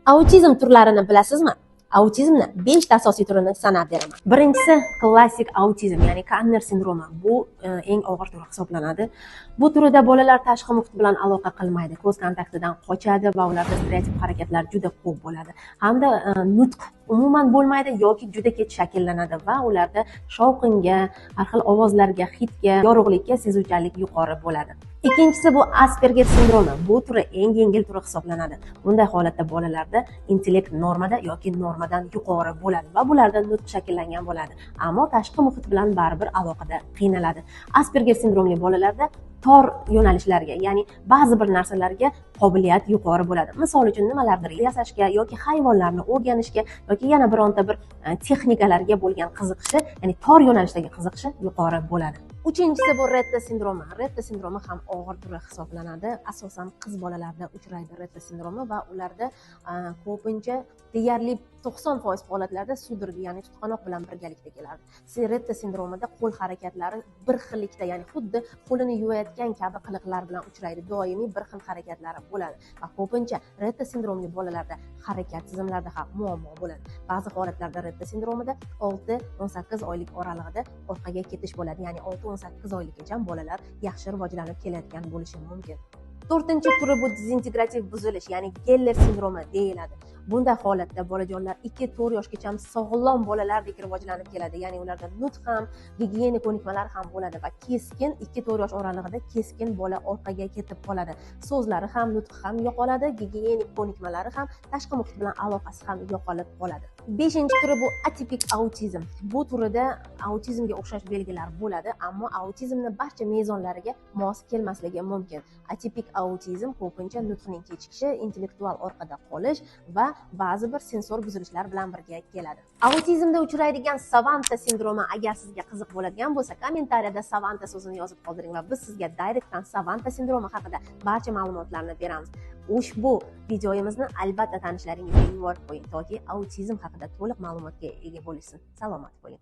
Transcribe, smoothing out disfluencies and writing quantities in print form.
Autizm turlarini bilasizmi? Autizmni beshta asosiy turini sanab beraman. Birinchisi klassik autizm, ya'ni Kanner sindromi. Bu eng og'ir turi hisoblanadi. Bu turida bolalar tashqi muhit bilan aloqa qilmaydi, ko'z kontaktidan qochadi va ularda stereotip harakatlar juda ko'p bo'ladi. Hamda nutq umuman bo'lmaydi yoki juda kech shakllanadi va ularda shovqinga, har xil ovozlarga, hidga, yorug'likka sezuvchanlik yuqori bo'ladi. Ikkinchisi bu Asperger sindromi. Bu turi eng yengil turi hisoblanadi. Bunday holatda bolalarda intellekt normada yoki normadan yuqori bo'ladi va bularda nutq shakllangan bo'ladi. Ammo tashqi muhit bilan baribir aloqada qiynaladi. Asperger sindromli bolalarda tor yo'nalishlarga, ya'ni ba'zi bir narsalarga qobiliyat yuqori bo'ladi. Misol uchun, nimalardir yasashga yoki hayvonlarni o'rganishga yoki yana bironta bir texnikalarga bo'lgan qiziqishi, ya'ni tor yo'nalishdagi qiziqishi yuqori bo'ladi. Uchinchisi bu Retta sindromi. Retta sindromi ham og'ir turi hisoblanadi. Asosan qiz bolalarda uchraydi Retta sindromi va ularda ko'pincha deyarli 90% holatlarda судороги, ya'ni tutqanoq bilan birgalikda keladi. Retta sindromida qo'l harakatlari bir xillikda, ya'ni xuddi qo'lini yuvayotgan kabi qiliqlar bilan uchraydi. Doimiy bir xil harakatlari bo'ladi va ko'pincha Retta sindromli bolalarda harakat tizimlarida ham muammo bo'ladi. Ba'zi holatlarda Retta sindromida 6-18 oylik oralig'ida orqaga ketish bo'ladi, ya'ni 6-18 oylikgacha bolalar yaxshi rivojlanib kelayotgan bo'lishi mumkin. To'rtinchi turi bu dezintegrativ buzilish, ya'ni Geller sindromi deyiladi. Bunday holatda bolajonlar 2-4 yoshgacha sog'lom bolalardek rivojlanib keladi, ya'ni ularda nutq ham, gigiyena ko'nikmalari ham bo'ladi va keskin 2-4 yosh oralig'ida keskin bola orqaga ketib qoladi. So'zlari ham, nutqi ham yo'qoladi, gigiyenik ko'nikmalari ham, tashqi muhit bilan aloqasi ham yo'qolib qoladi. Beshinchi turi bu atipik autizm. Bu turida autizmga o'xshash belgilar bo'ladi, ammo autizmni barcha mezonlariga mos kelmasligi mumkin. Atipik autizm ko'pincha nutqning kechikishi, intellektual orqada qolish va ba'zi bir sensor buzilishlar bilan birga keladi. Autizmda uchraydigan Savanta sindromi agar sizga qiziq bo'ladigan bo'lsa, kommentariyada Savanta so'zini yozib qoldiring va biz sizga direktdan Savanta sindromi haqida barcha ma'lumotlarni beramiz. Ushbu videomizni albatta tanishlaringizga yuborib qo'ying, toki autizm haqida to'liq ma'lumotga ega bo'lishsin. Salomat bo'ling.